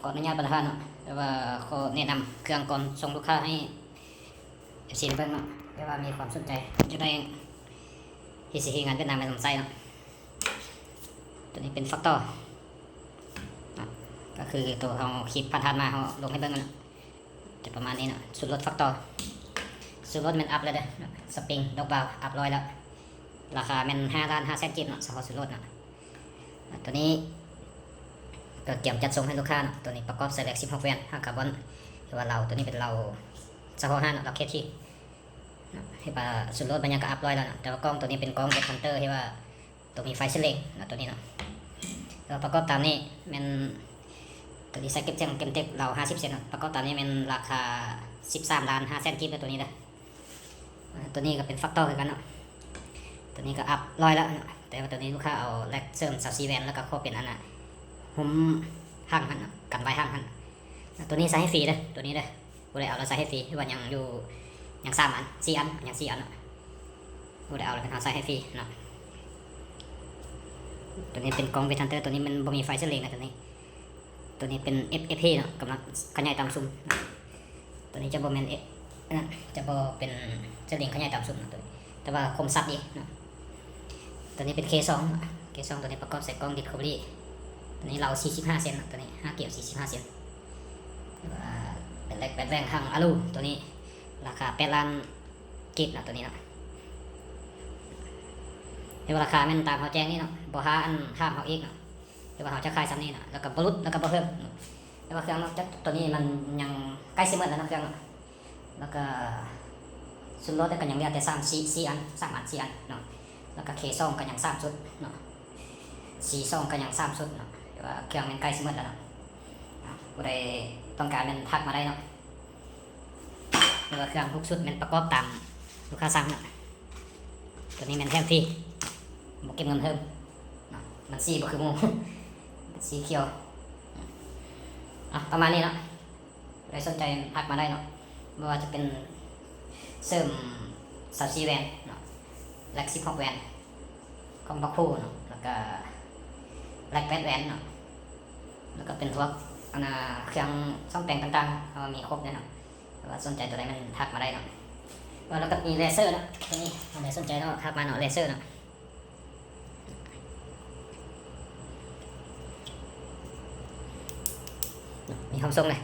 ຂໍອະນຸຍາດປະທານເນາະ ແຕ່ວ່າຂໍແນະນຳເຄື່ອງກ່ອນສົ່ງລູກຄ້າໃຫ້ເອັຟຊີໄດ້ເບິ່ງເນາະ ແຕ່ວ່າມີຄວາມສົນໃຈ ຢາກໄດ້ ເຮັດຊີທີງານຫວຽດນາມມານຳໃຊ້ເນາະ. ຕົວນີ້ເປັນຟາກຕໍ່ເນາະ ກໍຄືຕົວເຮົາຄລິບຜ່ານໆມາ ເຮົາລົງໃຫ້ເບິ່ງເນາະ ຈະປະມານນີ້ເນາະ. ສູນລົດຟາກຕໍ່ ສູນລົດແມ່ນອັບແລ້ວເດີ ສະປຣິງ ດອກບາວ ອັບຮ້ອຍແລ້ວ. ລາຄາແມ່ນຫ້າລ້ານຫ້າແສນກີບເນາະ ສະເພາະສູນລົດເນາະ. ຕົວນີ້ກໍກຽມຈັດສົ່ງໃຫ້ລູກຄ້າເນາະ. ຕົວນີ້ປະກອບໃສ່ແລັກສິບຫົກແຫວນ ຫາງຄາບອນ ຫຼືວ່າເລົາ ຕົວນີ້ເປັນເລົາສະເພາະຮ້ານເນາະ ເລົາເຄທີເນາະ. ເຫັນວ່າສູນລົດມັນຍັງກໍອັບຮ້ອຍແລ້ວເນາະ ແຕ່ວ່າກ້ອງຕົວນີ້ເປັນກ້ອງເວັດຮັນເຕີ ທີ່ວ່າຕົວມີໄຟສະເລັງເນາະ ຕົວນີ້ເນາະ. ແລ້ວປະກອບຕາມນີ້ແມ່ນ ຕົວນີ້ໃສ່ເກັບແຈ້ງເກັມເຕັບ ເລົາຫ້າສິບເຊັນເນາະ. ປະກອບຕາມນີ້ແມ່ນລາຄາສິບສາມລ້ານຫ້າແສນກີບເນາະ ຕົວນີ້ເດີ. ອາ ຕົວນີ້ກໍເປັນຟາກຕໍ່ຄືກັນເນາະ ຕົວນີ້ກໍອັບຮ້ອຍແລ້ວເນາະ. ແຕ່ວ່າຕົວນີ້ລູກຄ້າເອົາແລັກເສີມຊາວສີ່ແຫວນ ແລ້ວກໍຂໍເປັນອັນນ່າ ຫຸ້ມຫາງຫັ້ນເນາະ ກັນໄວ້ຫາງຫັ້ນ. ອາ ຕົວນີ້ໃສ່ໃຫ້ຟຣີເດີ ຕົວນີ້ເດີ ຜູ້ໃດເອົາແລ້ວໃສ່ໃຫ້ຟຣີ ຫຼືວ່າຍັງຢູ່ ຍັງສາມອັນ ສີ່ອັນ ຍັງສີ່ອັນເນາະ. ຜູ້ໃດເອົາແລ້ວເພິ່ນເອົາໃສ່ໃຫ້ຟຣີເນາະ. ຕົວນີ້ເປັນກ້ອງເວັດຮັນເຕີ ຕົວນີ້ມັນບໍ່ມີໄຟສະເລັງນະ ຕົວນີ້ ຕົວນີ້ເປັນເອັຟ ເອັຟ ເອ ເນາະ ກຳລັງຂະຫຍາຍຕ່ຳສຸມ. ຕົວນີ້ຈະບໍ່ແມ່ນເອ ອັນນັ້ນ ຈະບໍ່ເປັນສະລິງຂະຫຍາຍຕ່ຳສຸມເນາະ ຕົວນີ້ ແຕ່ວ່າຄົມຊັດດີເນາະ. ຕົວນີ້ເປັນເຄສອງເນາະ ເຄສອງ ຕົວນີ້ປະກອບໃສ່ກ້ອງດິສຄັບເວີຣີ ຕົວນີ້ເລົາສີ່ສິບຫ້າເຊັນເນາະ ຕົວນີ້ຫ້າເກັບສີ່ສິບຫ້າເຊັນ. ແລ້ວກໍເປັນແລັກແປດແຫວ່ງຫາງອາລູ ຕົວນີ້ລາຄາແປດລ້ານກີບເນາະ ຕົວນີ້ເນາະ. ແຕ່ວ່າລາຄາແມ່ນຕາມເຮົາແຈ້ງນີ້ເນາະ ບໍ່ຫາອັນຖາມເຮົາອີກເນາະ. ແຕ່ວ່າເຮົາຈະຂາຍສ່ຳນີ້ເນາະ ແລ້ວກໍບໍ່ຫຼຸດ ແລ້ວກໍບໍ່ເພີ່ມເນາະ. ແຕ່ວ່າເຄື່ອງນອກຈາກຕົວນີ້ມັນຍັງໃກ້ຊິໝົດແລ້ວເນາະ ເຄື່ອງເນາະ. ແລ້ວກໍຊຸດລົດກໍຍັງເຫຼືອແຕ່ສາມ ສີ່ ສີ່ອັນ ສາມອັນ ສີ່ອັນເນາະ. ແລ້ວກໍເຄສອງກໍຍັງສາມຊຸດເນາະ ຊີສອງກໍຍັງສາມຊຸດເນາະ. ແຕ່ວ່າເຄື່ອງແມ່ນໃກ້ຊິໝົດແລ້ວເນາະ. ອາ ຜູ້ໃດຕ້ອງການແມ່ນທັກມາໄດ້ເນາະ. ແຕ່ວ່າເຄື່ອງທຸກຊຸດແມ່ນປະກອບຕາມລູກຄ້າສັ່ງເນາະ. ຕົວນີ້ແມ່ນແຖມຟຣີ ບໍ່ເກັບເງິນເພີ່ມເນາະ. ມັນສີບໍ່ຄືໝູ່ ເປັນສີຂຽວ. ອາ ປະມານນີ້ເນາະ ໃຜສົນໃຈທັກມາໄດ້ເນາະ. ບໍ່ວ່າຈະເປັນເສີມຊາວສີ່ແຫວນເນາະ ແລັກສິບຫົກແຫວນ ຂອງບັກໂພເນາະ ແລ້ວກະແລັກແປດແຫວນເນາະ ແລ້ວກະເປັນພວກອັນນ່າ ເຄື່ອງສ້ອມແປງຕ່າງໆ ເຮົາມີຄົບເລີຍເນາະ. ແຕ່ວ່າສົນໃຈຕົວໃດມັນທັກມາໄດ້ເນາະ. ແລ້ວກໍມີເລເຊີເນາະ ຕົວນີ້ ອັນໃດສົນໃຈເນາະ ທັກມາເນາະ ເລເຊີເນາະ. ມີພ້ອມສົ່ງເລີຍ